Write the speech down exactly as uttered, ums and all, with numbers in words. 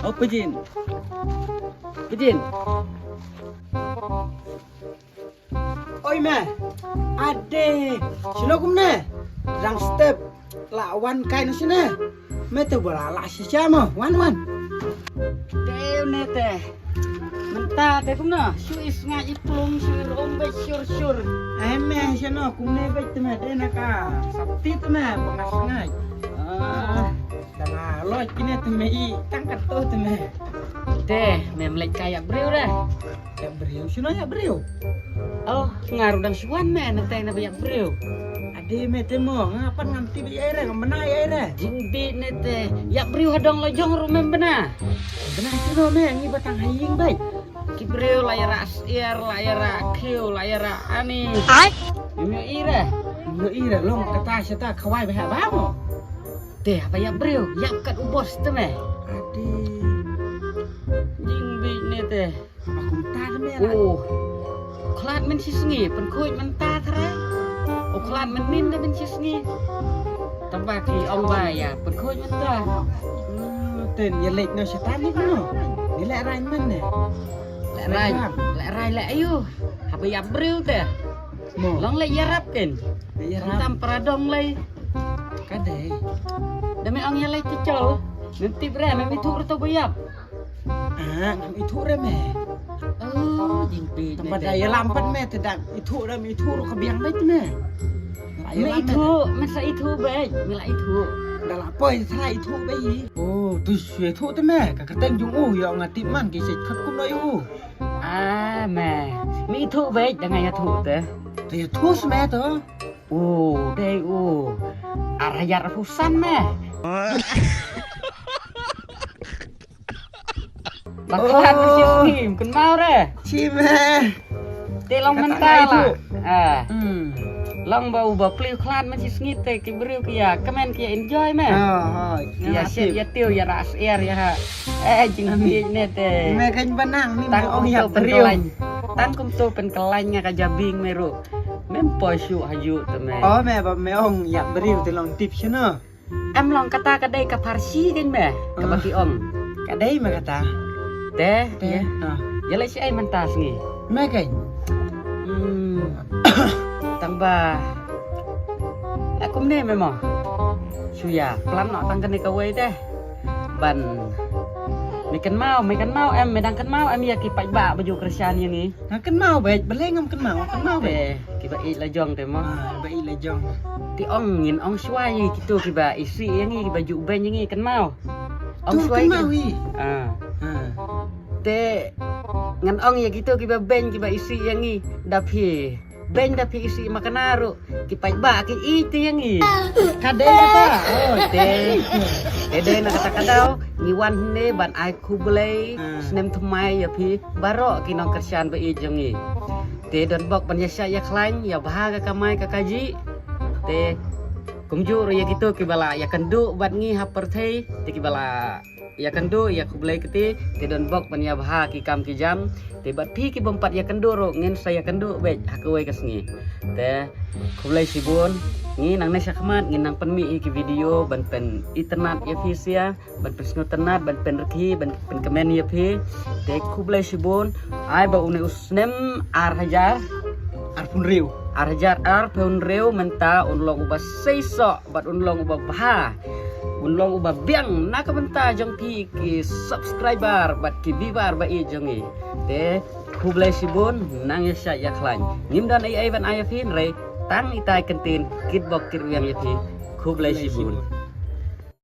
Oh, Pajin. Pajin. Oi me. Ade. Shino kumne? Dang step. La wan kai na shine. Me te bala la shisha mo. Wan wan. Te ne te. Mynta te kumno? Shu is nga i plung shu rom be shur shur. Ai me shino kumne be te me de na ka. Sapti te me pangas ngai. Ah. Tang loj kine te me i tang kato te me. Te me mlek ka ïa briew re. Ïa briew shino ïa briew. Oh, nga ruh dang shuan me na te na ïa briew. Ade me te mo nga pan ngam tip ïa re ngam bna ïa re. Jing bit ne te ïa briew hadong la jong ruh mem bna. Bna shino me ngi batang haying bai. Ki briew la ïa ra syiar la ïa ra khiew la ïa ra ani. Ai. Ym ïohi re. Ym ïohi re long kata shata khawai ba ha ba mo. Te haba ïap briew ïap kat u bos te me. Ade. Jing bit ne te. Haba kumta te me la. Oh. Khlad men shisngi pynkhuid mynta thrai. Oh khlad men nin da men shisngi. Tang ba ki ong ba ïa pynkhuid mynta. Hmm, ten ïa leit no shatan ni no. Ni leh rain men ne. Leh rain. Leh rain leh ayu. Haba ïap briew te. Mo. Long leh ïarap ken. Leh ïarap. Tam para dong lei. Ka dei. Da me ong ïa lei ki chol. Mem tip re mem ithuh re to ba ïap. Ah, ngam ithuh re me. Oh, jing pi. Tang ba da ïalam pat me te dang ithuh re me ithuh re ka biang beit me. Me ithuh, me sa ithuh beit, me la ithuh. Da la poi sa ithuh beit. Oh, tu shu ithuh te me. Ka kyrteng jong u ïa nga tip man ki seit khat kum no ïa u. Ah, me. Me ithuh beit da nga ïathuh te. Te ithuh smet to. Oh, dei oh. Ar hajar arphew san me. Baklat me shi sngim kynmaw re. Shi me. Te long mynta la. Ah. Hmm. Long ba u ba pliw khlad man shi sngi te ki briew ki ïa kmen ki ïa enjoy me. Oh, oh. Ïa shit ïa tiew ïa ras air ïa ha. Eh jing bi ne te. Me kan banang ni me ong ïa briew. Tang kum to pen kelain nga ka jabing me ru. Mem poi shu haju te me. Oh me ba me ong ïa briew te long tip shino. Em long kata ka dei ka pharshi kan me. Ka ba ki ong. Ka dei me kata. Te. Te. Ïa lei shi ai mynta sngi. Me kan. Hmm. Tang ba. Ïa kumne me mo. Shu ïa plan noh tang kane kawei te. Ban. Me kynmaw, me kynmaw em, me dang kynmaw em ïa ki paidbah ba ju kyrshan ïa ngi. Nga kynmaw beit, balei ngam kynmaw, kynmaw beit. Te kiba ïeit la jong te mo. Ah, ba ïeit la jong. Te ong ngin ong shuwa ïa kito kiba isih ïa ngi kiba ju beiñ ïa ngi kynmaw. Ong shuwa ïa kynmaw ïa. Ah. Te ngan ong ïa kito kiba beiñ kiba isih ïa ngi da phi. Beiñ da phi isih ma kane ruh ki paidbah ki ïeit te ïa ngi. Ka dei kata. Oh, te. Te dei na kata ka daw ngi wan hangne ban ai khublei snem thymmai ïa phi baroh ki nongkyrshan ba ïeit jong ngi. Te don bok ban ïa shah ïa khlaiñ ïa bha ka kamai ka kajih. Te kumjuh ruh ïa kito kiba la ïa kynduh bad ngi ha pyrthei te kiba la ïa kynduh ïa khublei kti te don bok ban ïa bha ki kam ki jam te bad phi ki bym pat ïa kynduh ruh ngin sa ïa kynduh beit ha kawei ka sngi. Te khublei shibun ngi nangne shakhmat ngin nang pynmih ïa ki video ban pynitynnad ïa phi sia ban pynsngewtynnad ban pynrkhie ban pynkmen ïa phi. Te khublei shibun ai ba une u snem ar hajar arphew hynriew ar hajar arphew hynriew mynta un long uba seisoh bad un long uba bha un long uba biang na ka bynta jong phi ki subscriber bad ki viewer ba ïeit jong ngi. Te khublei shibun nang ïa shah ïa khlaiñ ngim don ei ei ban ai ïa phi hynrei tang itai kyntien kitbok kitrwiang ïa phi. Khublei shibun.